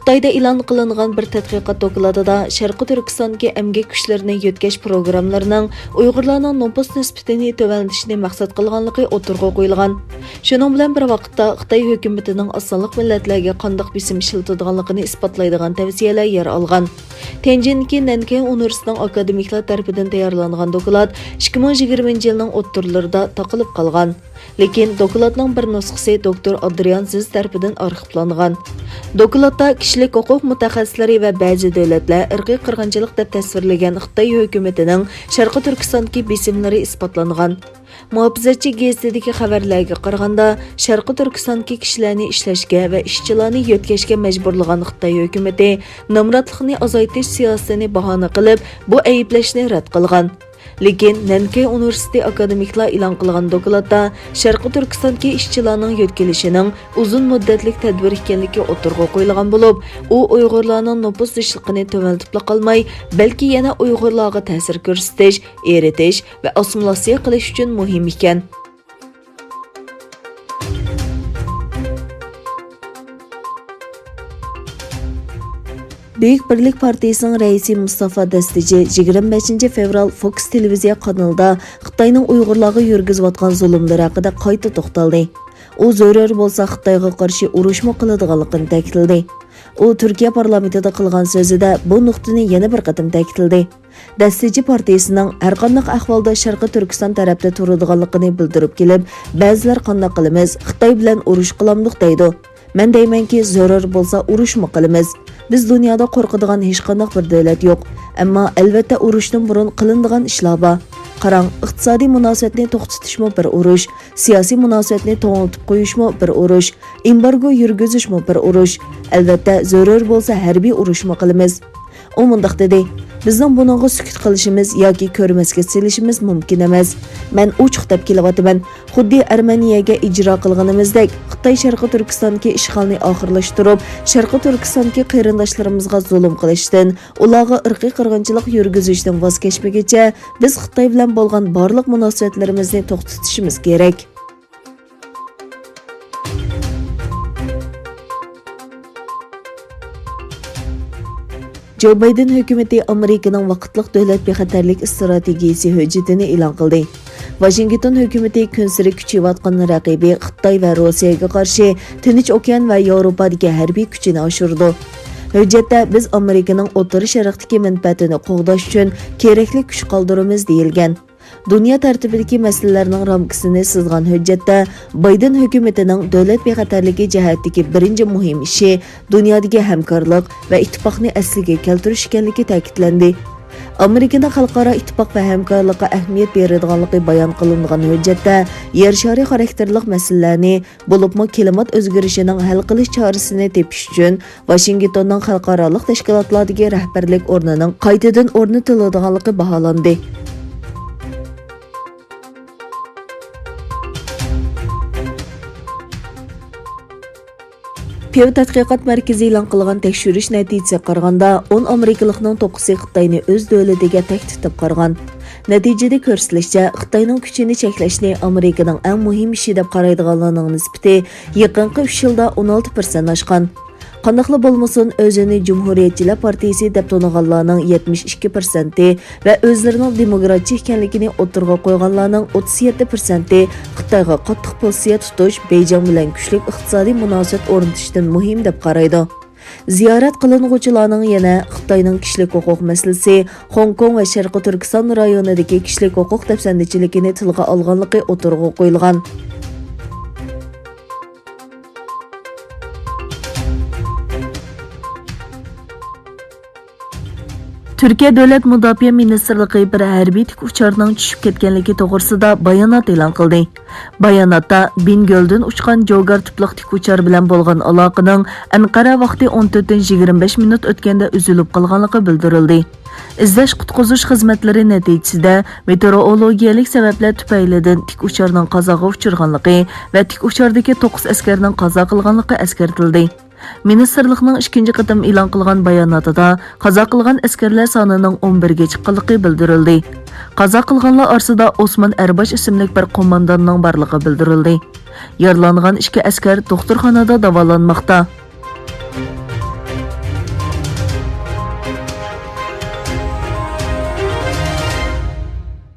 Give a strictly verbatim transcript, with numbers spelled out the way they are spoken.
خىتايدا ئېلان قىلىنغان بىر تەتقىقات دوكلاتىدا شەرقىي تۈركىستاندىكى ئەمگەك كۈچلىرىنى يۆتكەش پروگراممىلىرىنىڭ ئۇيغۇرلارنىڭ نوپۇس نىسبىتىنى تۆۋەنلىتىشنى مەقسەت قىلغانلىقى ئوتتۇرىغا قويۇلغان. شۇنىڭ بىلەن بىر ۋاقىتتا، خىتاي ھۆكۈمىتىنىڭ ئاز سانلىق مىللەتلەرگە قانداق بېسىم ئىشلىتىدىغانلىقىنى ئىسپاتلايدىغان تەۋسىيەلەر يەر ئالغان. تيەنجىندىكى نەنكەي ئۇنىۋېرسىتېتىنىڭ ئاكادېمىكلار تەرىپىدىن تەييارلانغان دوكلات ئىككى مىڭ يىگىرمىنچى يىلنىڭ ئوتتۇرىلىرىدا تاقىلىپ قالغان. لېكىن دوكلاتنىڭ بىر نۇسخىسى دوكتور ئادرىيان زىز تەرىپىدىن ئارخىپلانغان. دوكلاتتا كىشىلىك ھوقۇق مۇتەخەسسىسلىرى ۋە بەزى دۆلەتلەر ئىرقىي قىرغىنچىلىق دەپ تەسۋىرلىگەن خىتاي ھۆكۈمىتىنىڭ شەرقىي تۈركىستاندىكى بېسىملىرى ئىسپاتلانغان. مۇھاپىزەتچى گېزىتىدىكى خەۋەرلەرگە قارىغاندا، شەرقىي تۈركىستاندىكى كىشىلەرنى ئىشلەشكە ۋە ئىشچىلارنى يۆتكەشكە مەجبۇرلىغان خىتاي ھۆكۈمىتى نامراتلىقنى ئازايتىش سىياسىتىنى باھانە قىلىپ، بۇ ئەيىبلەشنى رەت قىلغان. لېكىن نەنكەي ئۇنىۋېرسىتېتى ئاكادېمىكلار ئېلان قىلغان دوكلاتتا شەرقىي تۈركىستاندىكى ئىشچىلارنىڭ يۆتكىلىشىنىڭ ئۇزۇن مۇددەتلىك تەدبىر ئىكەنلىكى ئوتتۇرىغا قويۇلغان بولۇپ، ئۇ ئۇيغۇرلارنىڭ نوپۇس زىچلىقىنى تۆۋەنلىتىپلا قالماي، بەلكى يەنە ئۇيغۇرلارغا تەسىر كۆرسىتىش، ئېرىتىش ۋە ئاسسىمىلياتسىيە قىلىش ئۈچۈن مۇھىم ئىكەن. بۈيۈك بىرلىك پارتىيىسىنىڭ رەئىسى مۇستافا دەستىچى يىگىرمە بەشىنچى فېۋرال فوكس تېلېۋىزىيە قانىلىدا خىتاينىڭ ئۇيغۇرلارغا يۈرگۈزۈۋاتقان زۇلۇملىرى ھەققىدە قايتا توختالدى. ئۇ زۆرۈر بولسا خىتايغا قارشى ئۇرۇشمۇ قىلىدىغانلىقىنى تەكىتلىدى. ئۇ تۈركىيە پارلامېنتىدا قىلغان سۆزىدە بۇ نۇقتىنى يەنە بىر قېتىم تەكىتلىدى. دەستىچى پارتىيىسىنىڭ ھەرقانداق ئەھۋالدا شەرقىي تۈركىستان تەرەپتە تۇرىدىغانلىقىنى بىلدۈرۈپ كېلىپ، بەزىلەر قانداق قىلىمىز، خىتاي بىلەن ئۇرۇش قىلامدۇق دەيدۇ. مەن دەيمەنكى، زۆرۈر بولسا ئۇرۇشمۇ قىلىمىز. بىز دۇنيادا قورقىدىغان ھېچقانداق بىر دۆلەت يوق. ئەمما ئەلۋەتتە ئۇرۇشتىن بۇرۇن قىلىنىدىغان ئىشلار بار. قاراڭ، ئىقتىسادىي مۇناسىۋەتنى توختىتىشمۇ بىر ئۇرۇش، سىياسىي مۇناسىۋەتنى توڭلىتىپ قويۇشمۇ بىر ئۇرۇش، ئېمبارگو يۈرگۈزۈشمۇ بىر ئۇرۇش. ئەلۋەتتە، زۆرۈر بولسا ھەربىي ئۇرۇشمۇ قىلىمىز. ئۇ مۇنداق دېدى، بىزنىڭ بۇنىڭغا سۈكۈت قىلىشىمىز ياكى كۆرمەسكە سېلىشىمىز مۇمكىن ئەمەس. مەن ئوچۇق دەپ كېلىۋاتىمەن، خۇددى ئەرمېنىيەگە ئىجرا قىلغىنىمىزدەك، خىتاي شەرقىي تۈركىستاندىكى ئىشغالنى ئاخىرلاشتۇرۇپ، شەرقىي تۈركىستاندىكى قېرىنداشلىرىمىزغا زۇلۇم قىلىشتىن، ئۇلارغا ئىرقىي قىرغىنچىلىق يۈرگۈزۈشتىن ۋاز كەچمىگۈچە، بىز خىتاي بىلەن بولغان بارلىق مۇناسىۋەتلىرىمىزنى توختىتىشىمىز كېرەك. جو بايدېن ھۆكۈمىتى ئامېرىكىنىڭ ۋاقىتلىق دۆلەت بىخەتەرلىك ئىستراتېگىيىسى ھۆججىتىنى ئېلان قىلدى. ۋاشىنگتون ھۆكۈمىتى كۈنسېرى كۈچىيىۋاتقان رەقىبى خىتاي ۋە روسىيەگە قارشى تىنچ ئوكيان ۋە ياۋروپادىكى ھەربىي كۈچىنى ئاشۇرىدۇ. ھۆججەتتە، بىز ئامېرىكىنىڭ ئوتتۇرا شەرقتىكى مەنپەئەتىنى قوغداش ئۈچۈن كېرەكلىك كۈچ قالدۇرىمىز، دېيىلگەن. دۇنيا تەرتىپىدىكى مەسىلىلەرنىڭ رامكىسىنى سىزغان ھۆججەتتە، بايدېن ھۆكۈمىتىنىڭ دۆلەت بىخەتەرلىكى جەھەتتىكى بىرىنچى مۇھىم ئىشى دۇنيادىكى ھەمكارلىق ۋە ئىتتىپاقنى ئەسلىگە كەلتۈرۈش ئىكەنلىكى تەكىتلەندى. ئامېرىكىنىڭ خەلقئارا ئىتتىپاق ۋە ھەمكارلىققا ئەھمىيەت بېرىدىغانلىقى بايان قىلىنغان ھۆججەتتە، يەر شارى خاراكتېرلىق مەسىلىلەرنى، بولۇپمۇ كىلىمات ئۆزگىرىشىنىڭ ھەل قىلىش چارىسىنى تېپىش ئۈچۈن ۋاشىنگتوننىڭ خەلقئارالىق تەشكىلاتلاردىكى رەھبەرلىك ئورنىنىڭ قايتىدىن ئورنىتىلىدىغانلىقى باھالاندى. پيۇ تەتقىقات مەركىزى ئېلان قىلغان تەكشۈرۈش نەتىجىسىگە قارىغاندا، ئون ئامېرىكىلىقنىڭ توققۇزى خىتاينى ئۆز دۆلىتىگە تەھدىت دەپ قارىغان. نەتىجىدە كۆرسىتىلىشىچە، خىتاينىڭ كۈچىنى چەكلەشنى ئامېرىكىنىڭ ئەڭ مۇھىم ئىشى دەپ قارايدىغانلارنىڭ نىسبىتى يېقىنقى ئۈچ يىلدا ئون ئالتە پىرسەنت ئاشقان. قانداقلا بولمىسۇن، ئۆزىنى جۇمھۇرىيەتچىلەر پارتىيىسى دەپ تونۇغانلارنىڭ يەتمىش ئىككى پىرسەنتى ۋە ئۆزلىرىنىڭ دېموكراتچى ئىكەنلىكىنى ئوتتۇرىغا قويغانلارنىڭ ئوتتۇز يەتتە پىرسەنتى خىتايغا قاتتىق پوزىتسىيە تۇتۇش، بېيجىڭ بىلەن كۈچلۈك ئىقتىسادىي مۇناسىۋەت ئورنىتىشتىن مۇھىم دەپ قارايدۇ. زىيارەت قىلىنغۇچىلارنىڭ يەنە خىتاينىڭ كىشىلىك ھوقۇق مەسىلىسى، خوڭكوڭ ۋە شەرقىي تۈركىستان رايونىدىكى كىشىلىك ھوقۇق دەپسەندىچىلىكىنى تىلغا ئالغانلىقى ئوتتۇرىغا قويۇلغان. تۈركىيە دۆلەت مۇداپىئە مىنىستىرلىقى بىر ھەربىي تىك ئۇچارنىڭ چۈشۈپ كەتكەنلىكى توغرىسىدا بايانات ئېلان قىلدى. باياناتتا بىنگۆلدىن ئۇچقان جوگار تىپلىق تىك ئۇچار بىلەن بولغان ئالاقىنىڭ ئەنقەرە ۋاقتى ئون تۆتتىن يىگىرمە بەش مىنۇت ئۆتكەندە ئۈزۈلۈپ قالغانلىقى بىلدۈرۈلدى. ئىزدەش قۇتقۇزۇش خىزمەتلىرى نەتىجىسىدە، مېتېئورولوگىيەلىك سەۋەبلەر تۈپەيلىدىن تىك ئۇچارنىڭ قازاغا ئۇچرىغانلىقى ۋە تىك ئۇچاردىكى توققۇز ئەسكەرنىڭ قازا قىلغانلىقى ئەسكەرتىلدى. مىنىستىرلىقنىڭ ئىككىنچى قېتىم ئېلان قىلغان باياناتىدا، قازا قىلغان ئەسكەرلەر سانىنىڭ ئون بىرگە چىققانلىقى بىلدۈرۈلدى. قازا قىلغانلار ئارىسىدا ئوسمان ئەرباش ئىسىملىك بىر قومانداننىڭ بارلىقى بىلدۈرۈلدى. يارىلانغان ئىككى ئەسكەر دوختۇرخانىدا داۋالانماقتا.